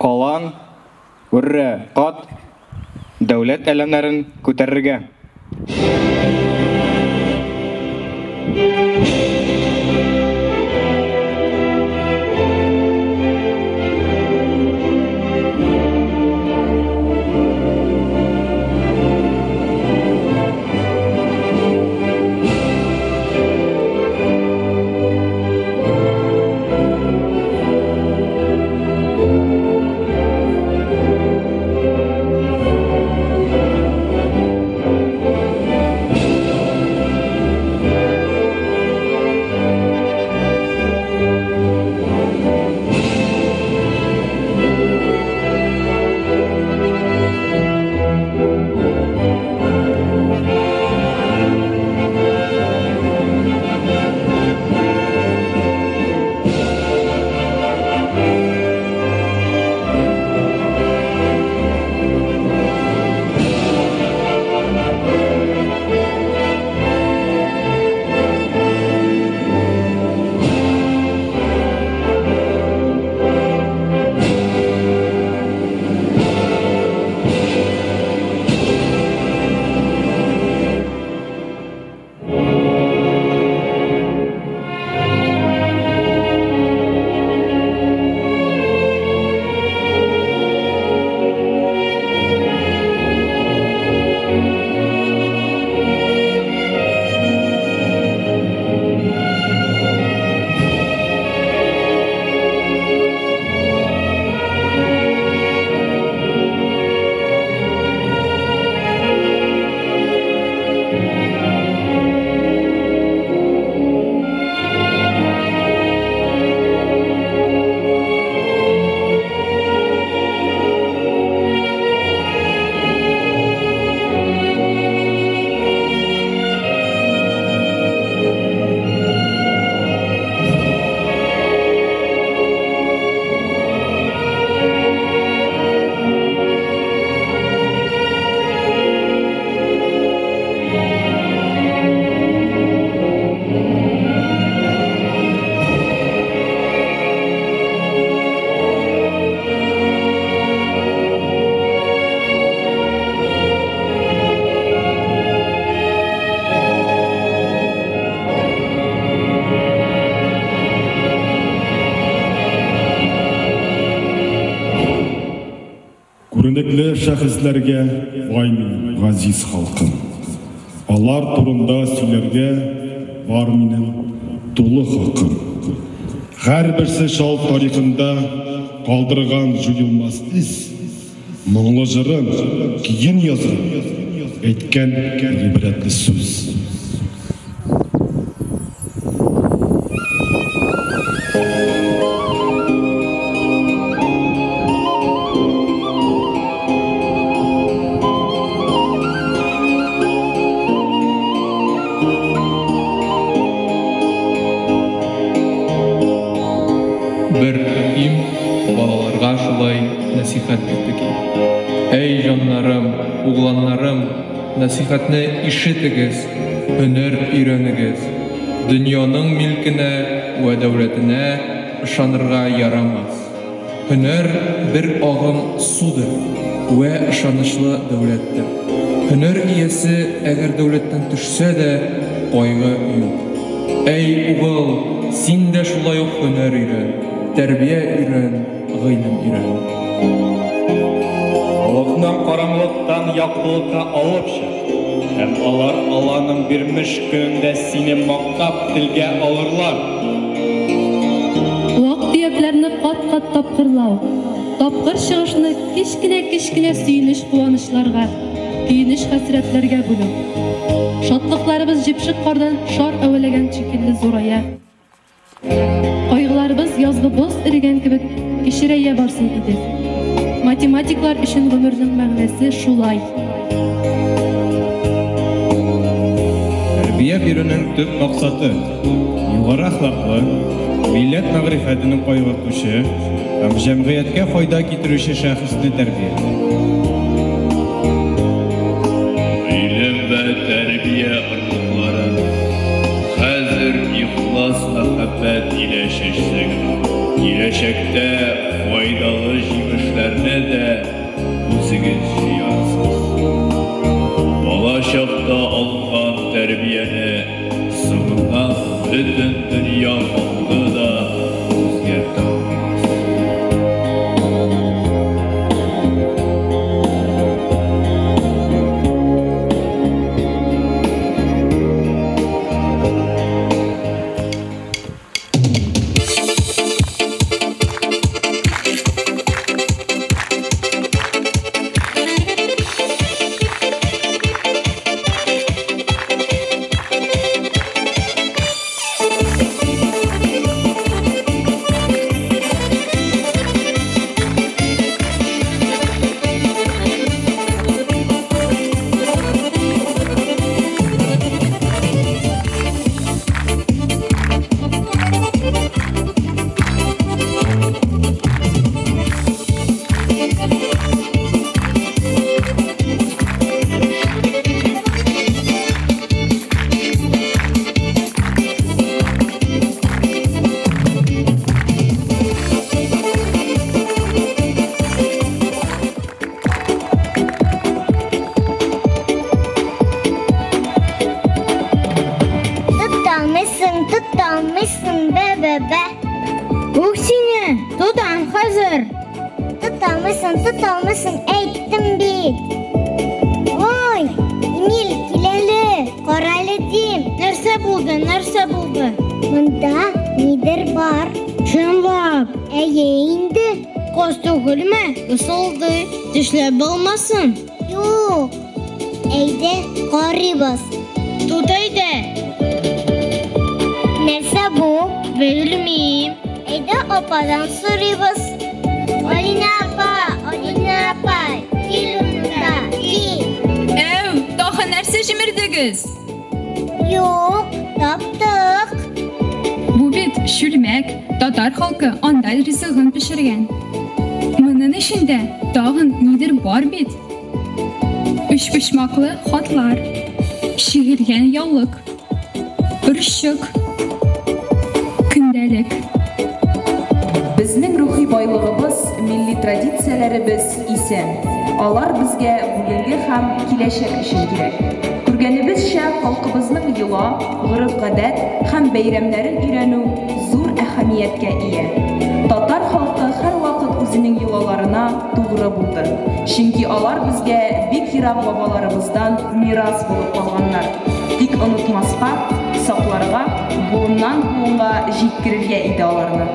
Алан, үррә, кат, дәүләт әләмнәрен күтәрергә. Күренекле шәхесләргә бай минем газиз халкым. Алар турында сөйләргә бар минем тулы хакым. Һәрберсе чал тарихында калдырган җуелмас эз, моңлы җырын, көен язган, әйткән гыйбрәтле сүз. Бер им балаларга шулай нәсихәт бирде ки: Әй, җаннарым, угланнарым, нәсихәтне ишетегез, һөнәр өйрәнегез. Дөньяның милкенә вә дәүләтенә ышанырга ярамас. Һөнәр бер агым судыр вә ышанычлы дәүләттер. Һөнәр иясе әгәр дәүләттән төшсә дә, кайгы юк. Әй, угыл, син дә шулай ук һөнәр өйрән, тәрбия өйрән, гыйлем өйрән. Халыкны караңгылыктан яктылыкка алып чык, һәм алар Алланың бирмеш көнендә сине мактап телгә алырлар. Вак-төякләрне кат-кат тапкырлау, тапкыр чыгышны кечкенә-кечкенә сөенеч-куанычларга, көенеч-хәсрәтләргә бүлү. Шатлыкларыбыз җепшек кардан шар әвәләгән шикелле зурая, кайгыларыбыз язгы боз эрегән кебек кечерәя барсын иде. Математиклар өчен гомернең мәгънәсе шулай. Тәрбия бирүнең төп максаты югары әхлаклы, милләт мәгърифәтен кайгыртучы һәм җәмгыятькә файда китерүче шәхесне тәрбияләү. Гыйлем вә тәрбия орлыкларын хәзер ихлас мәхәббәт илә чәчсәң, киләчәктә файдалы җимешләр дә үзегез җыярсыз. Бала чакта алынган тәрбияне соңыннан бөтен дөнья халкы да үзгәртә алмас. Тоталмыйсың, бә-бә-бә. Ух сине, тотам хәзер. Тоталмыйсың, тоталмыйсың, әйттем бит. Ой, Эмиль, кил әле, кара әле дим. Нәрсә булды, нәрсә булды? Монда нидер бар. Чынлап. Әйе инде. Каз түгелме? Ысылды. Тешләп алмасын. Юк. Әйдә, карыйбыз. Тот әйдә. Нәрсә бу? Белмим. Әйдә ападан сорыйбыз. Алина апа, Алина апа, кил монда, кил. Әү, тагы нәрсә җимердегез? Юк, таптык. Бу бит чүлмәк, татар халкы анда ризыгын пешергән. Моның эчендә тагын нидер бар бит. Өчпочмаклы хатлар, чигелгән яулык, орчык, көндәлек. Безнең рухи байлыгыбыз, милли традицияләребез исән. Алар безгә бүгенге һәм киләчәк өчен кирәк. Күргәнебезчә, халкыбызның йола, гореф-гадәт һәм бәйрәмнәрен өйрәнү зур әһәмияткә ия. Татар халкы һәрвакыт үзенең йолаларына тугры булды. Чөнки алар безгә бик ерак бабаларыбыздан мирас булып калганнар. Тик онытмаска, сакларга, буыннан буынга җиткерергә иде аларны.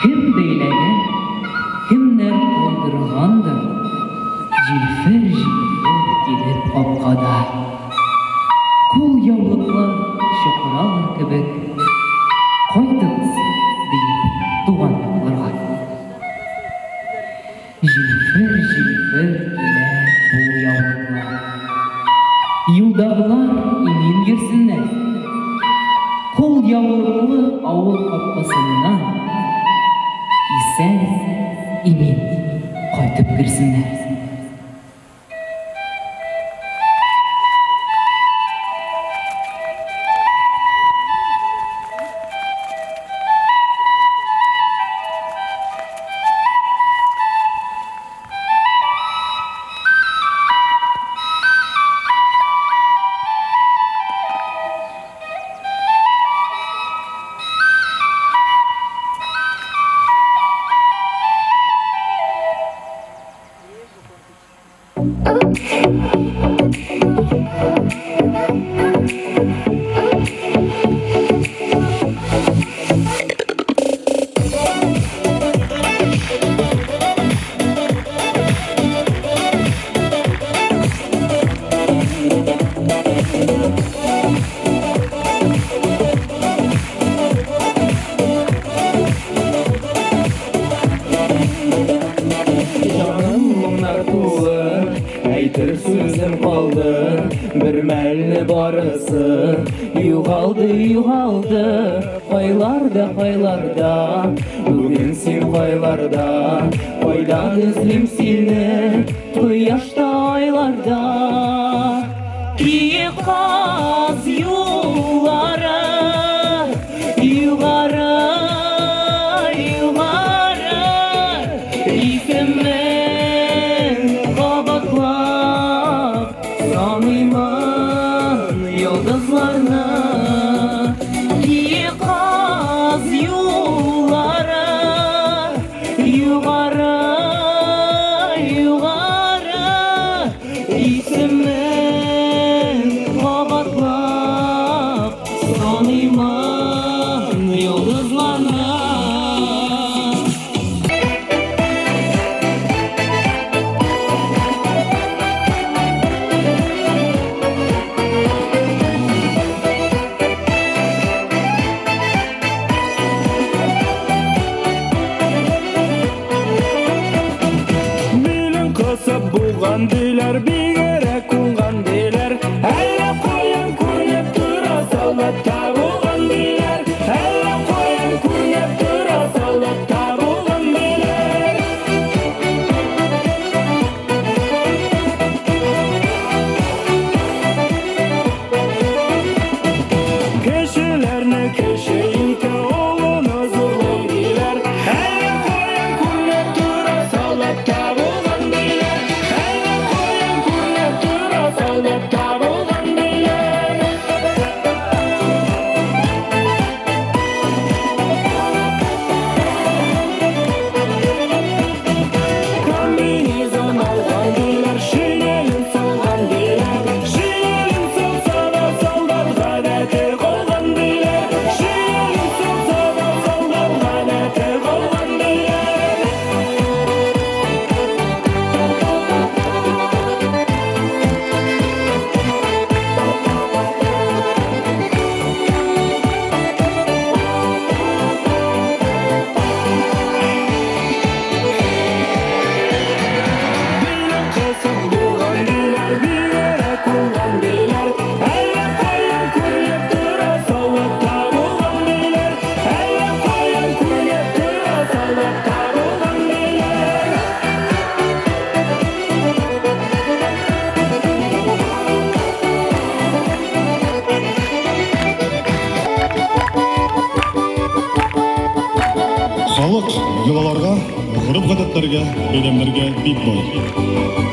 Кем бәйләгән, кемнәр калдыргандыр, җилфер-җилфер килеп капкада. Кул яулыклар чакыралар кебек, кайтыгыз, диеп, туган якларга. Җилфер-җилфер килә кул яулыклар. Юлдагылар имин йөрсеннәр. Кул яулыклы авыл капкасыннан исән, имин кайтып керсеннәр. Җаным моңнар тулы, әйтер сүз үзем калдым. Бер мәлне барысы югалды, югалды. Кайларда, кайларда, бүген син кайларда? Кайдан эзлим сине, кояшта, айларда. Киек каз юллары, югары, югары, исемен кабатлап саныймын йолдызларны. Киек каз юллары, югары, югары, исемен кабатлап саныймын йолдызларны. Билен кысып буган диләр, бигрәк уңган диләр. Әллә каян күренеп тора, солдатта булган диләр. Әллә каян күренеп тора, солдатта булган диләр. Кешеләрне кеше итә, олыны зурлый диләр. Әллә каян күренеп тора, солдатта булган диләр. Әллә каян күренеп тора, солдатта булган диләр. Комбинезон алган диләр, шинелен салган диләр. Шинелен салса да солдат гадәте калган диләр. Шинелен салса да солдат гадәте калган диләр. Билен кысып буган диләр, бигрәк уңган диләр. Әллә каян күренеп тора, солдатта булган диләр. Әллә каян күренеп тора, солдатта булган диләр. Халык йолаларга, гореф-гадәтләргә, бәйрәмнәргә бик бай.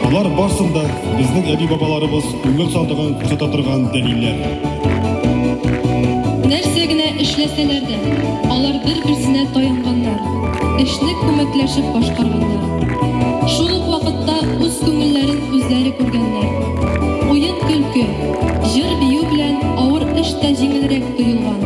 Алар барсын да безнең әби-бабаларыбыз күңел сандыгын күрсәтә торган дәлилләр. Нәрсә генә эшләсәләр дә, алар бер-берсенә таянганнар, эшне күмәкләшеп башкарганнар. Шул ук вакытта үз күңелләрен үзләре күргәннәр. Уен-көлке, җыр-бию белән авыр эш тә җиңелрәк тоелган.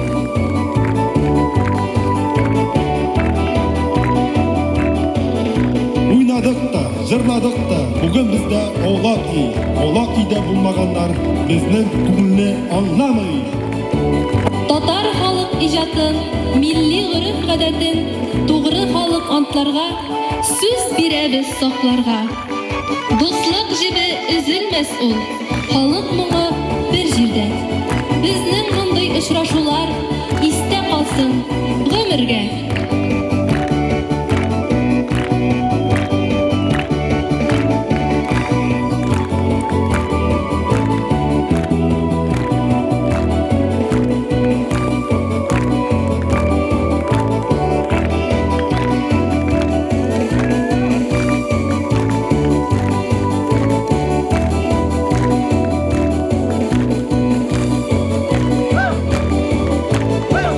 Уйнадык та, җырладык та, бүген бездә аулак өй. Аулак өйдә булмаганнар безнең күңелне аңламый. Татар халык иҗатын, милли гореф-гадәтен тугры халык антларга, сүз бирәбез сакларга. Дуслык җебе өзелмәс ул, халык моңы бер җирдә. Безнең мондый очрашулар истә калсын гомергә. Well,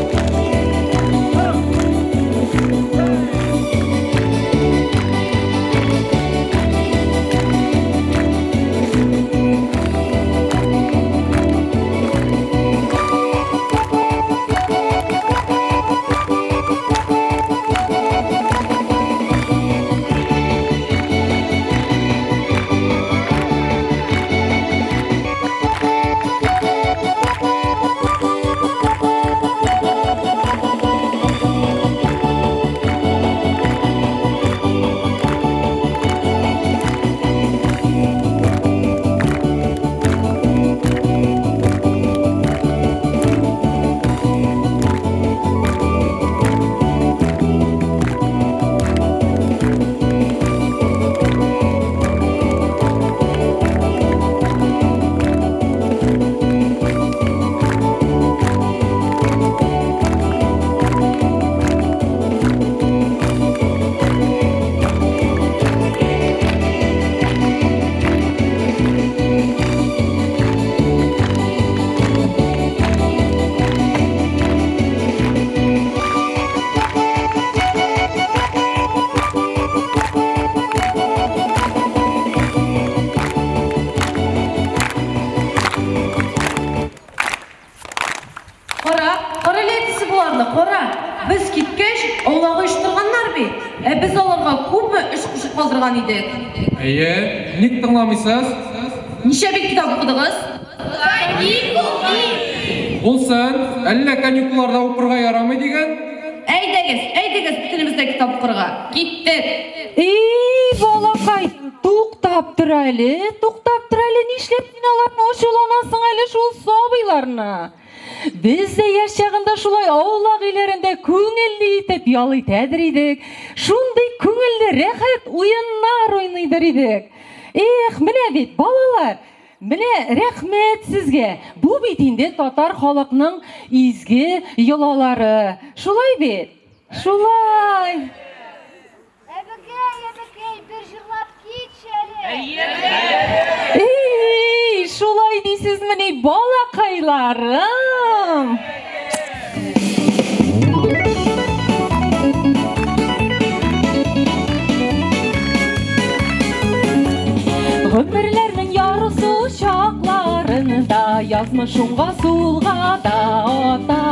Ә без аларга күпме эш кушып калдырган идек. Әйе, ник тыңламыйсыз? Ничә бит китап укыдыгыз? Каникул бит! Булсын, әллә каникулларда укырга ярамый диген? Әйдәгез, әйдәгез бөтенебез дә китап укырга. Киттек! Эй, балакай, туктап тор әле, туктап тор әле, нишләп син аларны ачуланасың әле шул сабыйларны? Без дә яшь чагында шулай аулак өйләрендә күңелле итеп ял итәдер идек. Шундый күңелле, рәхәт уеннар уйныйдыр идек. Эх, менә бит, балалар, менә рәхмәт сезгә. Бу бит инде татар халыкның изге йолалары. Шулай бит? Шулай. Әбекәй, әбекәй, бер җырлап китче әле. Эй, шулай дисезмени, балакайларым? Гомерләрнең ярысы чакларында язмыш уңга сулга да ата.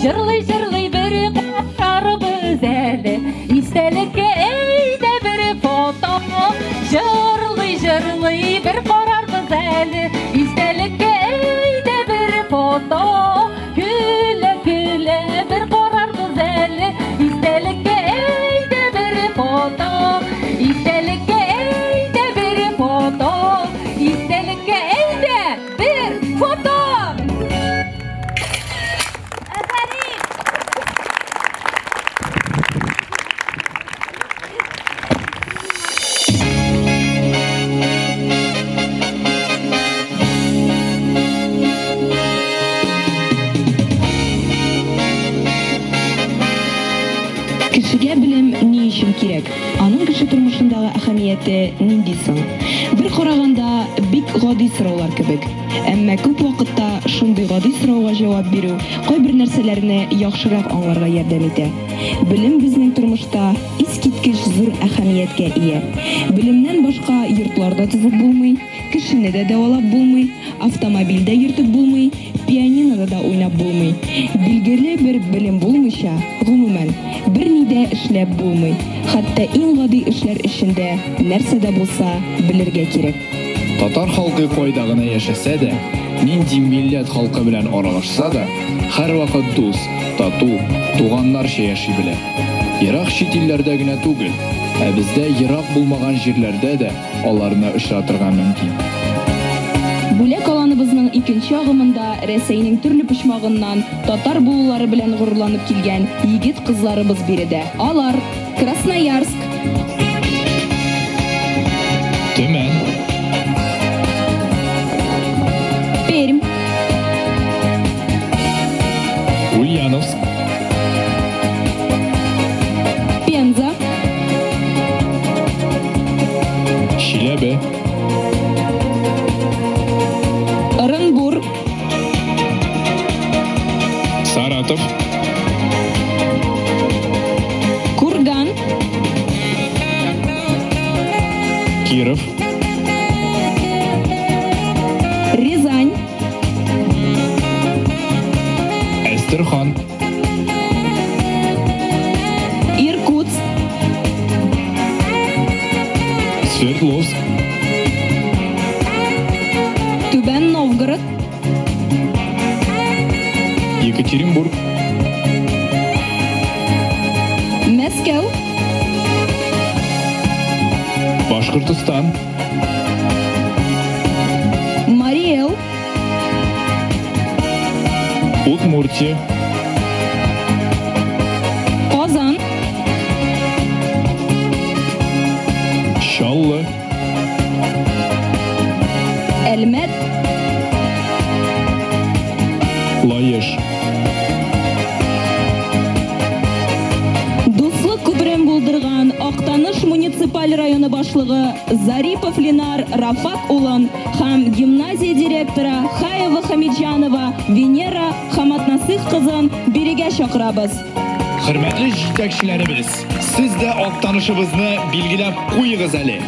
Җырлый-җырлый бер карарбыз әле, истәлеккә әйдә бер фото. Җырлый-җырлый бер карарбыз әле, истәлеккә әйдә бер фото. Көлә-көлә бер карарбыз әле, истәлеккә әйдә бер фото. Истәлеккә әйдә бер фото. Истәлеккә әйдә бер фото. Кешегә белем ни өчен кирәк? Аның кеше тормышындагы әһәмияте нинди соң? Бер караганда, бик гади сораулар кебек. Әмма күп вакытта шундый гади сорауга җавап бирү кайбер нәрсәләрне яхшырак аңларга ярдәм итә. Белем безнең тормышта искиткеч зур әһәмияткә ия. Белемнән башка йортлар да төзеп булмый, кешене дә дәвалап булмый, автомобиль дә йөртеп булмый, пианинода да уйнап булмый. Билгеле бер белем булмыйча, гомумән, берни дә эшләп булмый. Хәтта иң гади эшләр өчен дә нәрсә дә булса белергә кирәк. Татар халкы кайда гына яшәсә дә, нинди милләт халкы белән аралашса да, һәрвакыт дус, тату, туганнарча яши белә. Ерак чит илләрдә генә түгел, ә бездә ерак булмаган җирләрдә дә аларны очратырга мөмкин. Бүләк аланыбызның икенче агымында Рәсәйнең төрле почмагыннан татар булулары белән горурланып килгән егет-кызларыбыз биредә. Алар Красноярск, Төмән, Пермь, Ульяновск, Пенза, Чиләбе, Ырынбур, Саратов, Курган, Киров, Рязань, Әстерхан, Иркутск, Свердловск, Түбән Новгород, Екатеринбург, Мәскәү, Башкортостан, Марий Эл, Удмуртия, Казан, Чаллы, Әлмәт, Лаеш. Дуслык күперен булдырган Актаныш муниципаль районы башлыгы Зарипов Ленар Рафак улын һәм гимназия директоры Хаева Хамиджанова Венера Хаматнасых кызын бирегә чакырабыз. Хөрмәтле җитәкчеләребез, сез дә Актанышыбызны билгеләп куегыз әле.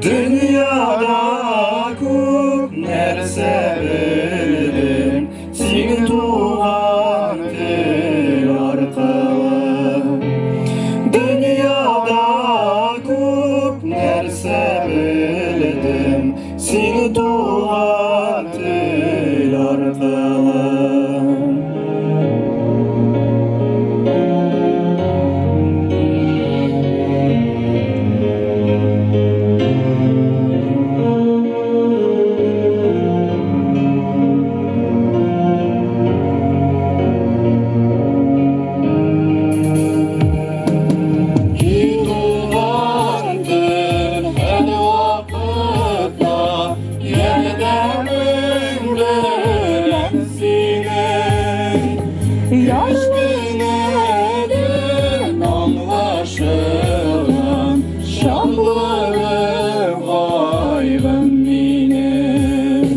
Дөньяда күп нәрсә белдем, син туган тел аркылы. Дөньяда күп нәрсә белдем, син туган тел аркылы. Туган тел һәрвакытта ярдәмең белән синең. Кечкенәдән аңлашылган шатлыгым, кайгым минем.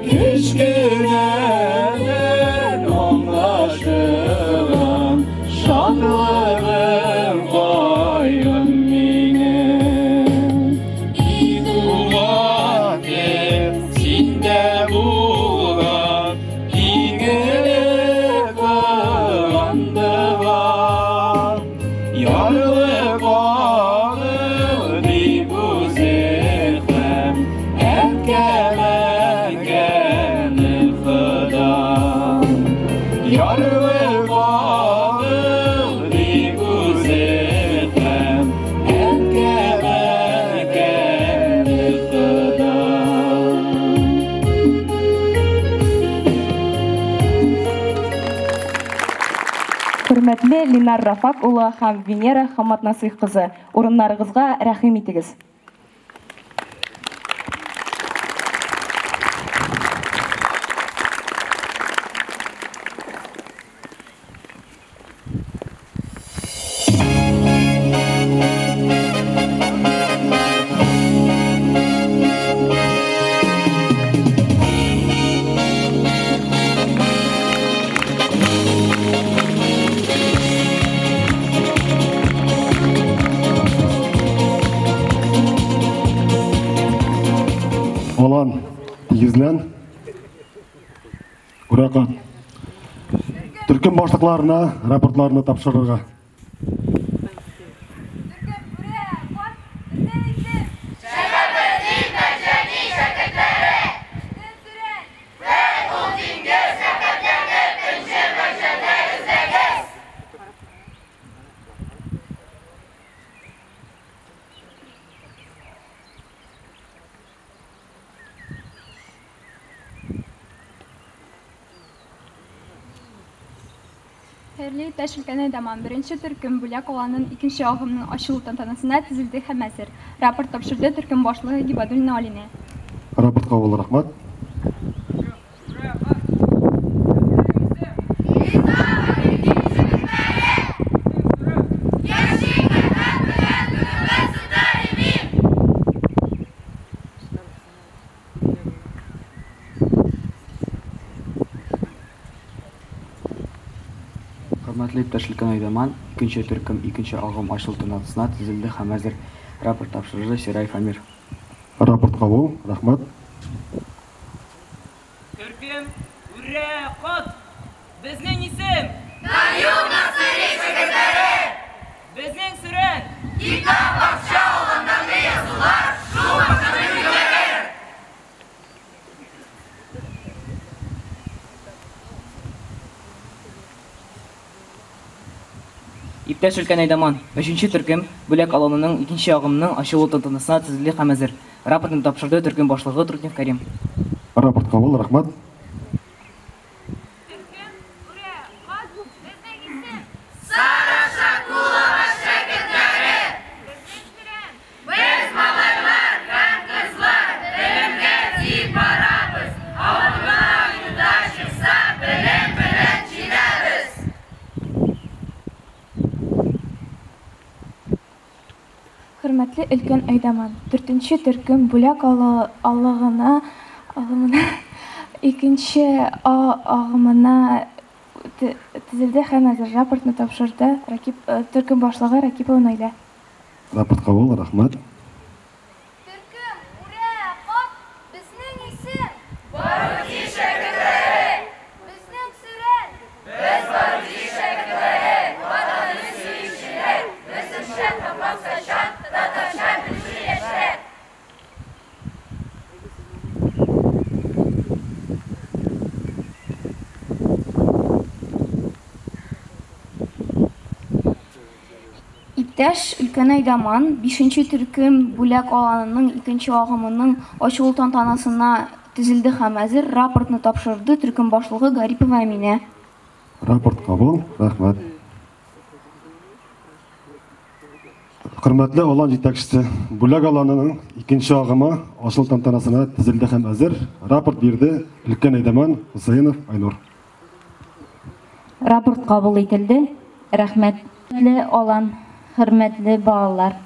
Кечкенәдән аңлашылган шатлыгым, кайгым минем. Туган тел синдә булган иң элек кылган дога. Ярлыкагыз дип үзе һәм әткәм-әнкәмне Хода. Ярлыкагыз дип үзе һәм әткәм-әнкәмне Хода. Хөрмәтле Ленар Рафак улы һәм Венера Хаматнасыйх кызы, урыннарыгызга рәхим итегез. Алан, тигезлән. Үрә кат. Төркем башлыкларына рапортларны тапшырырга. Хәерле иптәш өлкән әйдаман. Беренче төркем Бүләк аланының икенче агымының ачылу тантанасына тезелде һәм әзер. Рапорт тапшырды төркем башлыгы Гибадуллина Алинә. Рапорт кабул, рәхмәт. Хөрмәтле иптәш өлкән әйдаман, икенче төркем икенче агым ачылу тантанасына тезелде һәм әзер. Рапорт тапшырды Сираев Амир. Рапорт кабул, рәхмәт. Төркем, үрә, кат! Безнең исем! Каюм Насыйри шәкертләре! Безнең сөрән! Китап бакча алындагы язулар шул бакчаның гөлләре! Иптәш өлкән әйдаман, өченче төркем Бүләк аланының икенче агымының ачылу тантанасына тезелде һәм әзер. Рапортны тапшырды төркем башлыгы Трутнев Карим. Рапорт кабул, рәхмәт. Сара Шакулова шәкертләре! Без малайлар һәм кызлар белемгә дип барабыз. Авылга юлда чыкса, белем белән җиңәбез. Хөрмәтле өлкән әйдаман, дүртенче төркем Бүләк алыгына агымына икенче агымына тезелде һәм әзер. Рапортны тапшырды Ракип төркем башлыгы Ракипова Наилә. Рапорт кабул, рәхмәт. Иптәш өлкән әйдаман, бишенче төркем Бүләк аланының икенче агымының ачылу тантанасына тезелде һәм әзер. Рапортны тапшырды төркем башлыгы Гарипова Әминә. Рапорт кабул, рәхмәт. Хөрмәтле алан җитәкчесе, Бүләк аланының икенче агымы ачылу тантанасына тезелде һәм әзер. Рапорт бирде өлкән әйдаман Хусаинов Айнур. Рапорт кабул ителде. Рәхмәт. Хөрмәтле алан, хөрмәтле балалар.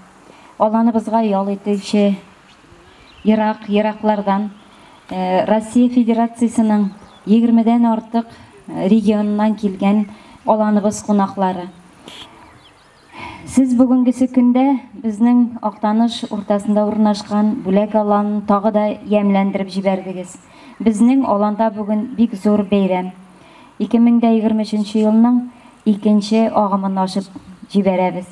Аланыбызга ял итүче ерак, ераклардан Россия Федерациясенең егермедән артык регионыннан килгән аланыбыз кунаклары. Сез бүгенгесе көндә безнең Актаныш уртасында урнашкан Бүләк аланын тагы да ямьләндереп җибәрдегез. Безнең аланда бүген бик зур бәйрәм. 2023 нче елның икенче агымын ачып җибәрәбез.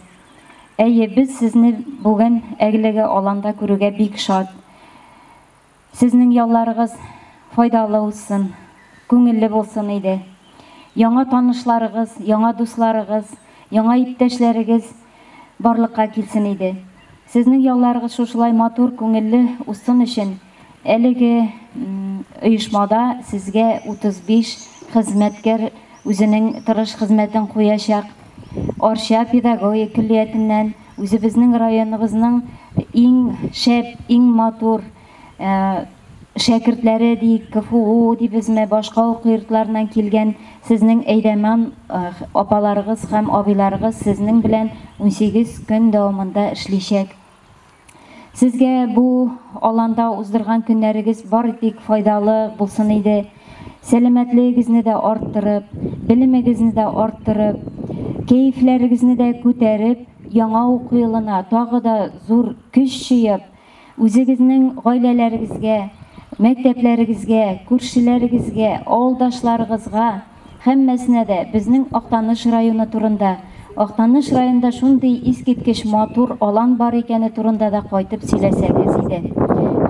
Әйе, без сезне бүген әглеге аланда күрүгә бик шат. Сезнең ялларыгыз файдалы узсын, күңелле булсын иде. Яңа танышларыгыз, яңа дусларыгыз, яңа иптәшләрегез барлыкка килсен иде. Сезнең ялларыгыз шушылай матур, күңелле узсын өчен әлеге оешмада сезгә 35 хезмәткәр үзенең тырыш хезмәтен куячак. Арча педагогик көллиятеннән үзебезнең районыбызның иң шәп, иң матур шәкертләре диик, КФУ дибезме, башка уку йортларыннан килгән сезнең әйдәман апаларыгыз һәм абыйларыгыз сезнең белән 18 көн дәвамында эшличәк. Сезгә бу аланда уздырган көннәрегез бары тик файдалы булсын иде. Сәламәтлегегезне дә арттырып, белемегезне дә арттырып, кәефләрегезне дә күтәреп, яңа уку елына тагы да зур көч җыеп, үзегезнең гаиләләрегезгә, мәктәпләрегезгә, күршеләрегезгә, авылдашларыгызга, һәммәсенә дә безнең Актаныш районы турында, Актаныш районында шундый искиткеч матур алан бар икәне турында да кайтып сөйләсәгез иде.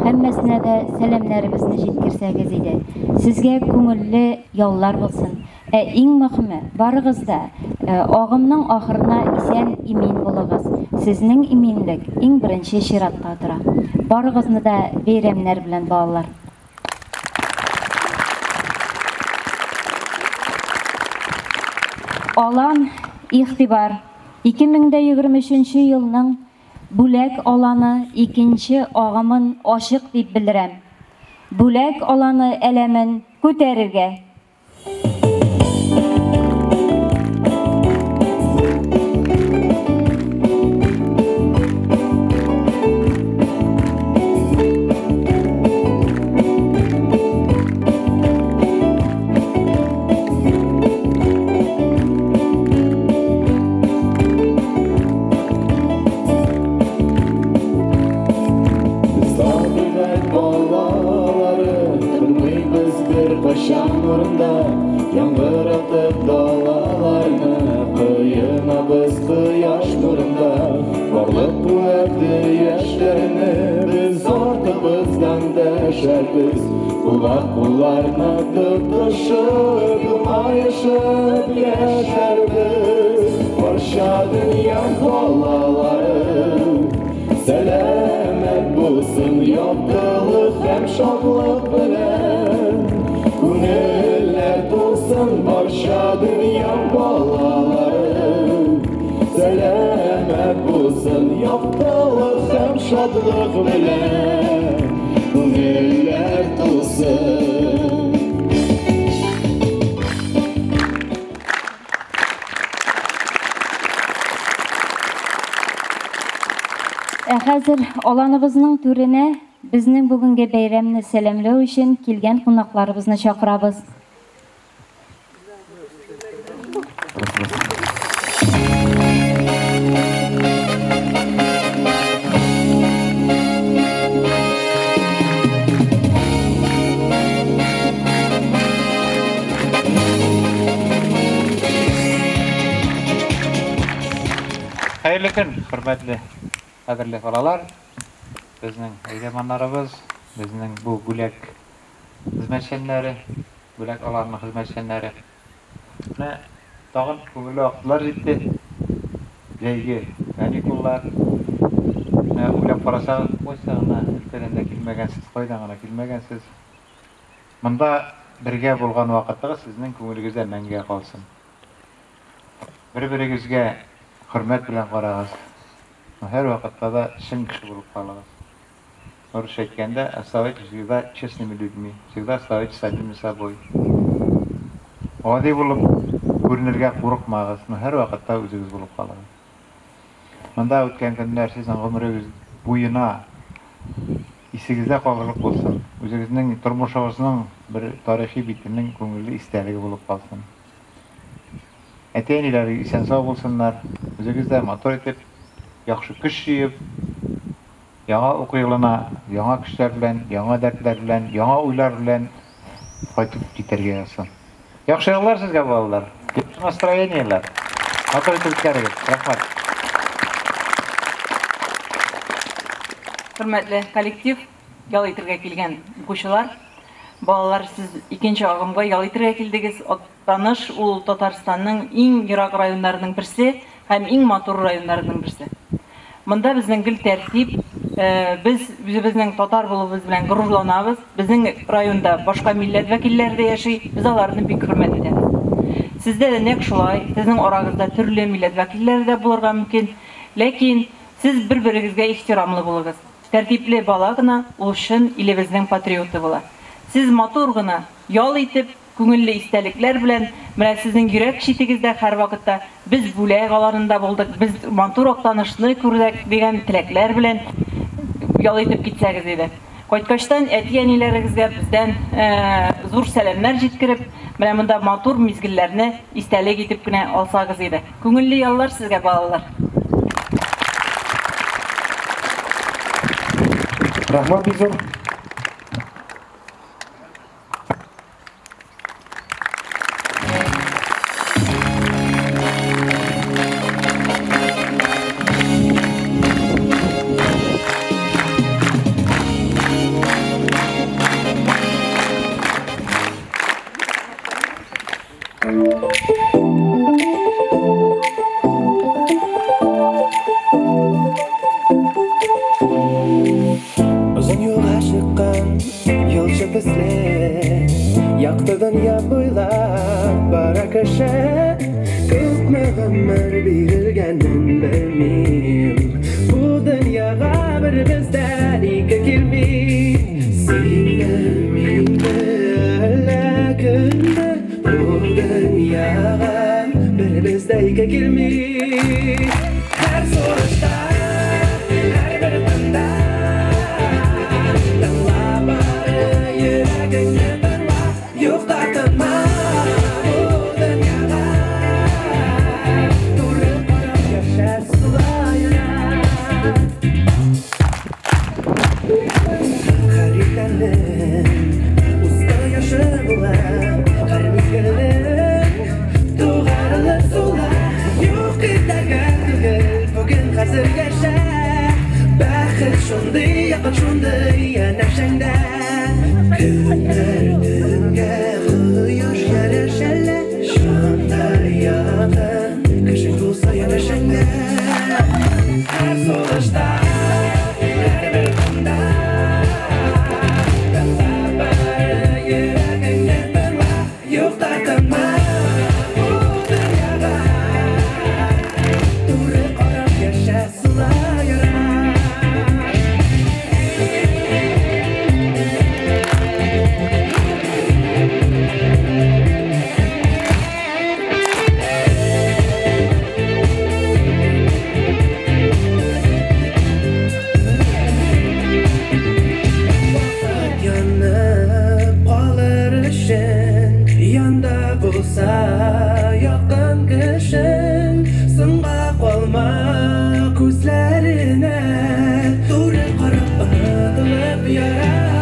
Һәммәсенә дә сәламнәребезне җиткерсәгез иде. Сезгә күңелле яллар булсын. Ә иң мөхиме, барыгыз да агымның ахырына исән-имин булыгыз. Сезнең иминлек иң беренче чиратта тора. Барыгызны да бәйрәмнәр белән, балалар! Алан, игътибар! 2023 нче елның Бүләк аланы икенче агымын ачык дип белдерәм. Бүләк аланы әләмен күтәрергә! Без табигать балалары, тормыйбыз беркайчан урында. Яңгыратып далаларны, коенабыз кояш нурында. Барлык куәтле яшьләрне без артыбыздан дәшәрбез. Кулга кулларны тотышып, елмаешып яшәрбез. Барча дөнья балалары, сәламәт булсын яктылык һәм шатлык белән. Күңелләр тулсын барча дөнья балалары, сәламәт булсын яктылык һәм шатлык белән. Күңелләр тулсын. Ә хәзер аланыбызның түренә безнең бүгенге бәйрәмне сәламләү өчен килгән кунакларыбызны чакырабыз. Хәерле көн, хөрмәтле, кадерле балалар. Безнең әйдәманнарыбыз, безнең бу бүләк хезмәтчәннәре, бүләк аларның хезмәтчәннәре. Менә тагын күңелле вакытлар җитте. Җәйге Каникуллар. Менә уйлап карасагыз, кайсы гына өлкәдән дә килмәгәнсез, кайдан гына килмәгәнсез. Монда бергә булган вакытыгыз сезнең күңелегездә мәңгегә калсын. Бер-берегезгә хөрмәт белән карагыз. Һәрвакытта да чын кеше булып калыгыз. Урысча әйткәндә, оставайтесь всегда честными людьми, всегда оставайтесь самими собой. Гади булып күренергә курыкмагыз, но һәрвакытта үзегез булып калыгыз. Монда үткән көннәр сезнең гомерегез буена исегездә калырлык булсын, үзегезнең тормышыгызның бер тарихи битенең күңелле истәлеге булып калсын. Әти-әниләрегез исән-сау булсыннар, үзегез дә матур итеп, яхшы көч җыеп, яңа уку елына яңа көчләр белән, яңа дәртләр белән, яңа уйлар белән кайтып китәргә язсын. Яхшы яллар сезгә, балалар. Яхшы настроениеләр. Матур итеп үткәрегез. Рәхмәт. Хөрмәтле коллектив, ял итергә килгән укучылар, балалар, сез икенче агымга ял итергә килдегез. Актаныш ул Татарстанның иң ерак районнарының берсе һәм иң матур районнарының берсе. Монда безнең гел тәртип, без үзебезнең татар булуыбыз белән горурланабыз. Безнең районда башка милләт вәкилләре дә яши, без аларны бик хөрмәт итәбез. Сездә дә нәкъ шулай, сезнең арагызда төрле милләт вәкилләре дә булырга мөмкин, ләкин сез бер-берегезгә ихтирамлы булыгыз. Тәртипле бала гына ул чын илебезнең патриоты була. Сез матур гына ял итеп, күңелле истәлекләр белән, менә сезнең йөрәк читегездә һәрвакытта без Бүләк аланында булдык, без матур Актанышны күрдек дигән теләкләр белән ял итеп китсәгез иде. Кайткачтан әти-әниләрегезгә бездән зур сәламнәр җиткереп, менә монда матур мизгелләрне истәлек итеп кенә алсагыз иде. Күңелле яллар сезгә, балалар! Рәхмәт бик зур. Озын юлга чыккан юлчы төсле, Якты дөнья буйлап бара кеше. Күпме гомер бирелгәнен белмим, Бу дөньяга бер бездән ике килми. Синме, минме, әллә кемме, Бу дөньяга бер бездә ике килми. Һәр сулышта, һәрбер тында Тыңла бары йөрәгеңне тыңла, Юк тартынма бу дөньяга. Туры карап яшә сулаера. Һәр иртәнең үз кояшы була, Һәр мизгелнең тугарылып сула. Юк иртәгә түгел, бүген хәзер яшә. Бәхет шундый якын, шундый янәшәңдә. Көннәр төнгә кояш янәшәлә, Шундай якын кешең булса янәшәңдә. Һәр сулышта, һәрбер тында Тыңла бары йөрәгеңне тыңла, Юк тартынма бу дөньяга. Туры карап яшә сулаера. Вакыт янып калыр өчен, Янда булса якын кешең, Соңга калма күзләренә, Туры карап онытылып ярат.